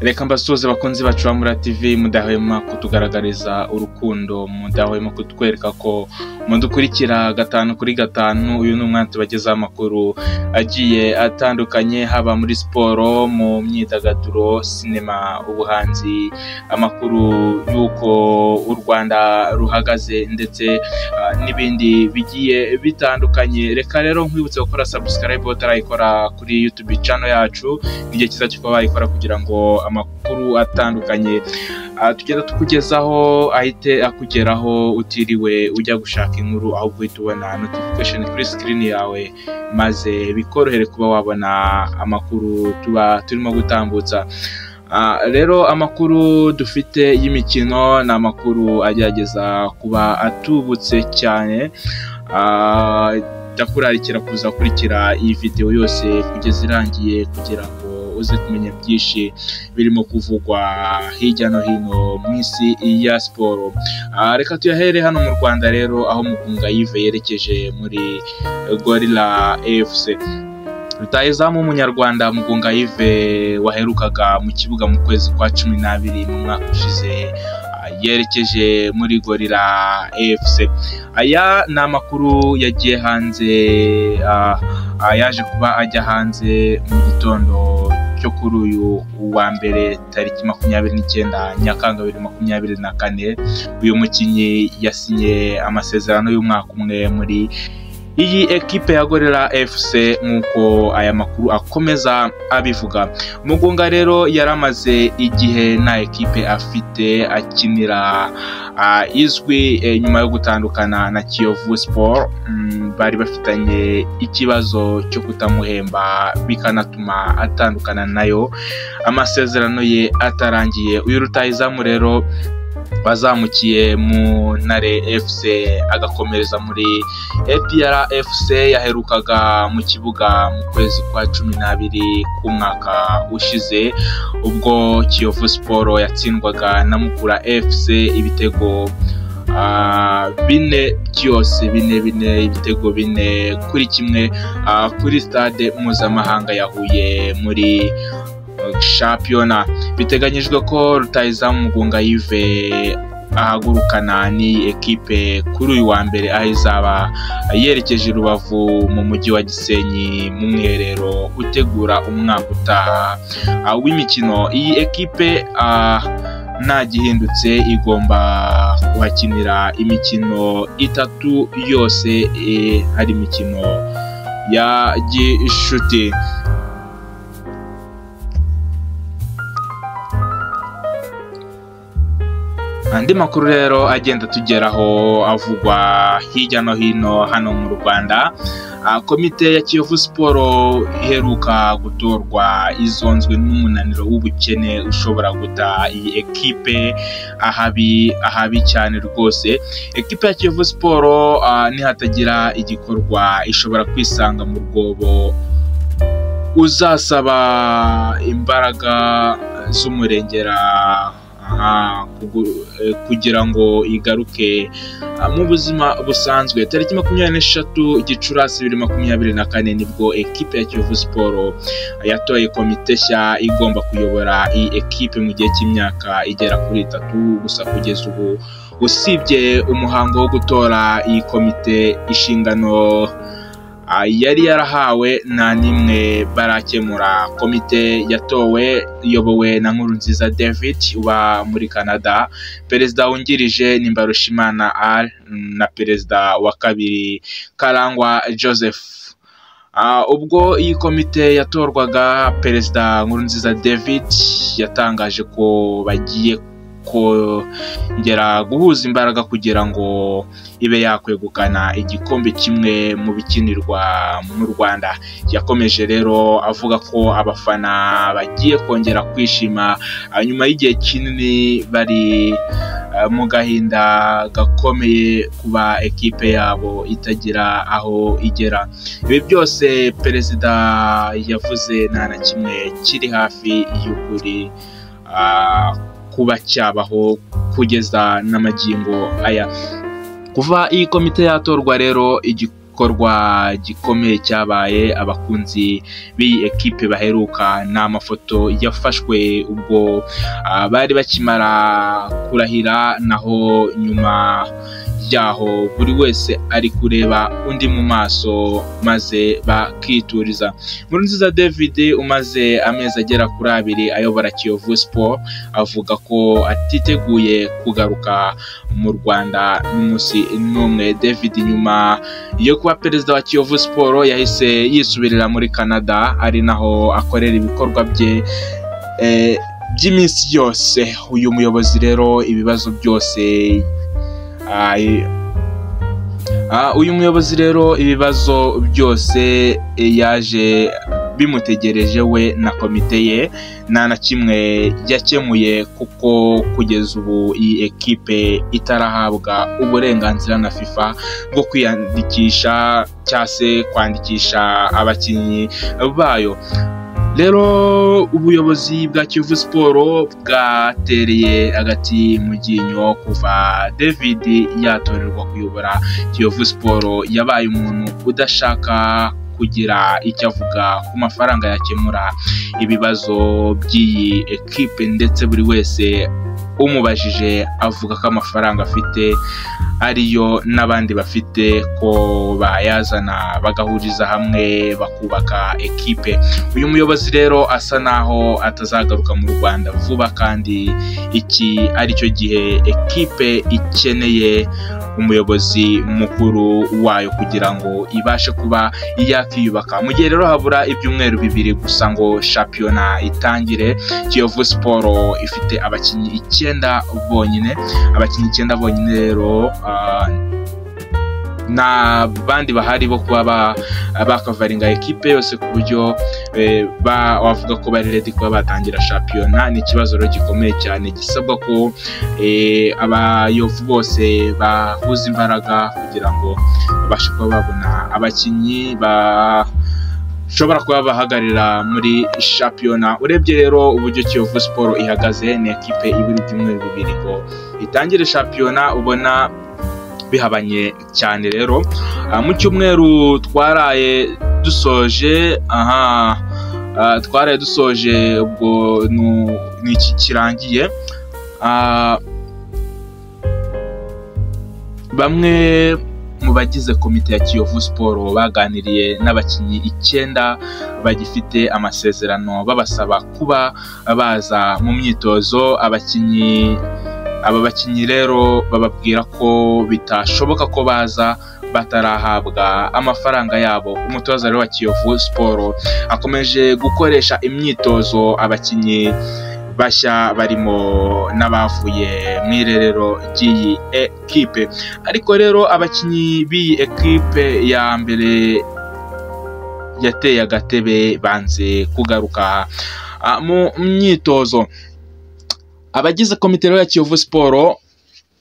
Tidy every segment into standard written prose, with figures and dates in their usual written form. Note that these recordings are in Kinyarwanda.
Reka mbasuhuze bakunzi bacu ba Mura TV, mudahwema kutugaragariza urukundo, mudahwema kutwereka ko mudukurikira 5 kuri 5. Uyu ni umwanya tubagezaho amakuru agiye atandukanye, haba muri siporo, mu myidagaduro, sinema, ubuhanzi, amakuru y'uko u Rwanda ruhagaze ndetse n'ibindi bigiye bitandukanye. Reka rero nkwibutse gukora subscribe utarayikora kuri YouTube channel yacu, igihe cyiza cyo kuba wayikora kugira ngo amakuru atandukanye tugenda tukugezaho ahite akugeraho utiriwe ujya gushaka inkuru, ahubwo uhita ubona notification kuri screen yawe maze bikorohere kuba wabona amakuru tuba turimo gutambutsa. Rero amakuru dufite y'imikino ni amakuru agerageza kuba atubutse cyane. Ndakurarikira kuza kurikira iyi video yose kugeza irangiye kugira ngo uze kumenya byinshi birimo kuvugwa hirya no hino mu isi ya siporo. Reka tuyahere hano mu Rwanda rero, aho Mugunga Yves yerekeje muri Gorilla FC. Rutahizamu w'umunyarwanda Mugunga Yves waherukaga mu kibuga mu kwezi kwa 12 mu mwaka ushize yerekeje muri Gorilla FC. Aya ni amakuru yagiye hanze, yaje kuba ajya hanze mu gitondo cyo kuri uyu wa mbere tariki 29 Nyakanga 2024. Uyu mukinnyi yasinye amasezerano y'umwaka umwe muri iyi ekipe ya Gorilla FC nk'uko aya makuru akomeza abivuga. Mugunga rero yaramaze igihe nta ekipe afite akinira izwi, nyuma yo gutandukana na Kiyovu Sport. Bari bafitanye ikibazo cyo kutamuhemba bikanatuma atandukana nayo amasezerano ye atarangiye. Uyu rutahizamu rero bazamukiye mu Ntare FC agakomereza muri APR FC, yaherukaga mu kibuga mu kwezi kwa 12 k'umwaka ushize ubwo Kiyovu Sport yatsindwaga na Mukura FC ibitego 4 byose, 4-4, ibitego 4-1 kuri stade mpuzamahanga ya Huye muri shampiyona. Biteganyijwe ko rutahizamu Mugunga Yves ahagurukana ni ekipe kuri uyu wa mbere, aho izaba yerekeje Rubavu mu mujyi wa Gisenyi mu mwiherero utegura umwaka utaha w'imikino. Iyi ekipe nta gihindutse igomba kuhakinira imikino 3 yose, hari imikino ya gishuti. Andi makuru rero agenda tugeraho avugwa hirya no hino hano mu Rwanda. Komite ya Kiyovu Sport iheruka gutorwa izonzwe n'umunaniro w'ubukene ushobora guta iyi ekipe ahabi cyane rwose. Ekipe ya Kiyovu Sport nihatagira igikorwa ishobora kwisanga mu rwobo uzasaba imbaraga z'umurengera kugira ngo igaruke mu buzima busanzwe. Tariki 23 Gicurasi 2024 nibwo ekipe ya Kiyovu Sport yatoye komite nshya igomba kuyobora iyi ekipe mu gihe cy'imyaka igera kuri 3 gusa. Kugeza ubu usibye umuhango wo gutora iyi komite, inshingano yari yarahawe nta nimwe barakemura. Komite yatowe iyobowe na Nkurunziza David uba muri Canada, perezida wungirije ni Mbarushimana Al na perezida wa kabiri Karangwa Joseph. Ubwo iyi komite yatorwaga, perezida Nkurunziza David yatangaje ko bagiye kongera guhuza imbaraga kugira ngo ibe yakwegukana igikombe kimwe mu bikinirwa mu Rwanda. Yakomeje rero avuga ko abafana bagiye kongera kwishima nyuma y'igihe kinini bari mu gahinda gakomeye kuba ekipe yabo itagira aho igera. Ibi byose perezida yavuze nta na kimwe kiri hafi y'ukuri kuba cyabaho kugeza n'amagingo aya. Kuva iyi komite yatorwa rero Igikorwa gikomeye cyabaye, abakunzi b'iyi ekipe baheruka ni amafoto yafashwe ubwo bari bakimara kurahira, naho nyuma yaho buri wese ari kureba undi mu maso maze bakituriza. Nkurunziza David umaze amezi agera kuri 2 ayobora Kiyovu Sport avuga ko atiteguye kugaruka mu Rwanda n'umunsi n'umwe. David nyuma yo kuba perezida wa Kiyovu Sport yahise yisubirira muri Canada, ari naho akorera ibikorwa bye by'iminsi yose. Uyu muyobozi rero ibibazo byose uyu muyobozi rero ibibazo byose yaje bimutegereje we na komite ye, nta na kimwe yakemuye kuko kugeza ubu iyi ekipe itarahabwa uburenganzira na FIFA bwo kwiyandikisha cyangwa se kwandikisha abakinnyi bayo. Rero ubuyobozi bwa Kiyovu Sport bwatereye agati mu ryinyo kuva David yatorerwa kuyobora Kiyovu Sport. Yabaye umuntu udashaka kugira icyo avuga ku mafaranga yakemura ibibazo by'iyi ekipe, ndetse buri wese umubajije avuga ko amafaranga afite ariyo n'abandi bafite ko bayazana bagahuriza hamwe bakubaka ekipe. Uyu muyobozi rero asa naho atazagaruka mu Rwanda vuba, kandi iki aricyo gihe ekipe ikeneye umuyobozi mukuru wayo kugira ngo ibashe kuba yakiyubaka. Mu gihe rero habura ibyumweru 2 gusa ngo shampiyona itangire, Kiyovu Sport ifite abakinnyi 9 bonyine. Abakinnyi 9 bonyine rero nta bandi bahari bo kuba bakavaringa ekipe yose ku buryo bavuga ko bari ready kuba batangira shampiyona. Ni ikibazo rero gikomeye cyane gisabwa ko abayovu bose bahuza imbaraga kugira ngo babashe kuba babona abakinnyi bashobora kuba bahagarira muri shampiyona. Urebye rero uburyo Kiyovu Sport ihagaze, ni ekipe ibiri ibyumweru 2 ngo itangire shampiyona, ubona bihabanye cyane. Rero mu cyumweru twaraye dusoje, twaraye dusoje ubwo ni iki kirangiye, bamwe mu bagize komite ya Kiyovu Sport baganiriye n'abakinnyi 9 bagifite amasezerano, babasaba kuba baza mu myitozo. Aba bakinnyi rero bababwira ko bitashoboka ko baza batarahabwa amafaranga yabo. Umutoza rero wa Kiyovu Sport akomeje gukoresha imyitozo abakinnyi bashya barimo n'abavuye mu irerero ry'iyi ekipe. Ariko rero abakinnyi b'iyi ekipe ya mbere yateye agatebe banze kugaruka mu myitozo. Abagize komite ya Kiyovu Sport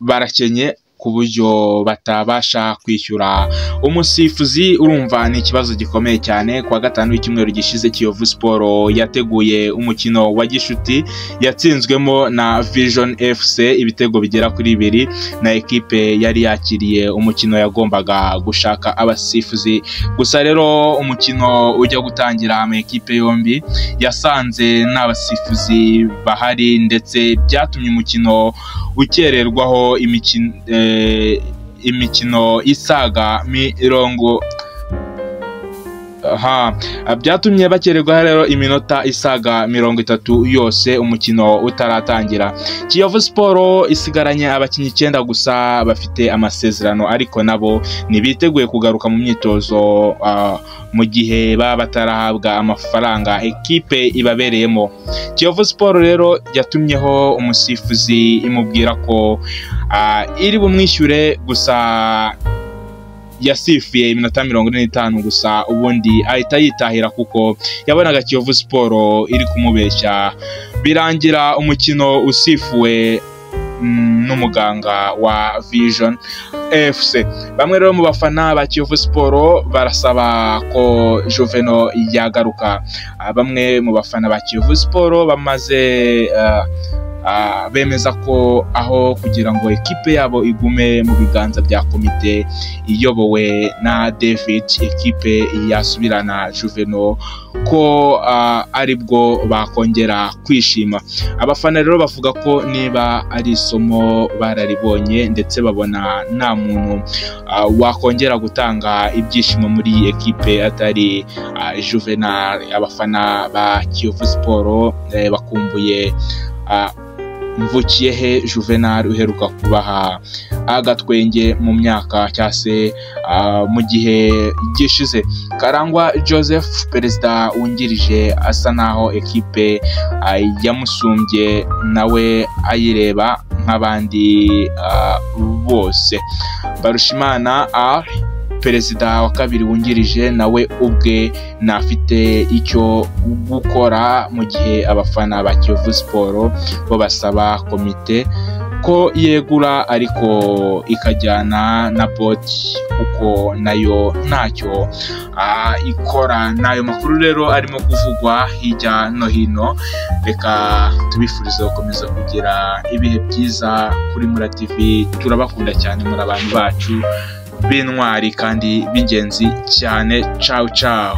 barakenye ku buryo batabasha kwishyura umusifuzi. Urumva ni ikibazo gikomeye cyane. Kuwa gatanu w'icyumweru gishize Kiyovu Sport yateguye umukino wa gishuti yatsinzwemo na Vision FC ibitego bigera kuri 2, na ekipe yari yakiriye umukino yagombaga gushaka abasifuzi. Gusa rero umukino ujya gutangira ama ekipe yombi yasanze n'abasifuzi bahari, ndetse byatumye umukino ukererwaho imikino isaga 40. Byatumye bakererwa rero iminota isaga 30 yose umukino utaratangira. Kiyovu Sport isigaranye abakinnyi 9 gusa bafite amasezerano, ariko nabo ntibiteguye kugaruka mu myitozo mu gihe baba batarahabwa amafaranga ekipe ibabereyemo. Kiyovu Sport rero yatumyeho umusifuzi imubwira ko iri bumwishyure, gusa yasifuye iminota 45 gusa, ubundi ahita yitahira kuko yabonaga Kiyovu Sport iri kumubeshya. Birangira umukino usifuwe n'umuganga wa Vision FC. Bamwe rero mu bafana ba Kiyovu Sport barasaba ko Juvenal yagaruka. Bamwe mu bafana ba Kiyovu Sport bamaze Bemeza ko aho kugira ngo ekipe yabo igume mu biganza bya komite iyobowe na David, ekipe yasubirana Juvenal, ko aribwo bakongera kwishima. Abafana rero bavuga ko niba ari isomo bararibonye, ndetse babona nta muntu wakongera gutanga ibyishimo muri iyi ekipe atari Juvenal. Abafana ba Kiyovu Sport bakumbuye Mvukiyehe Juvenal uheruka kubaha agatwenge mu myaka cyangwa se mu gihe gishize. Karangwa Joseph, perezida wungirije, asa naho ekipe yamusumbye, nawe ayireba nk'abandi bose. Barushimana perezida wa kabiri wungirije, nawe ubwe ntafite icyo gukora, mu gihe abafana ba Kiyovu Sport bo basaba komite ko yegura ariko ikajyana na boti, kuko nayo ntacyo ikora. N'ayo makuru rero arimo kuvugwa hirya no hino. Reka tubifurize gukomeza kugira ibihe byiza kuri Mura TV. Turabakunda cyane, muri abantu bacu b'intwari kandi b'ingenzi cyane. Ciao ciao.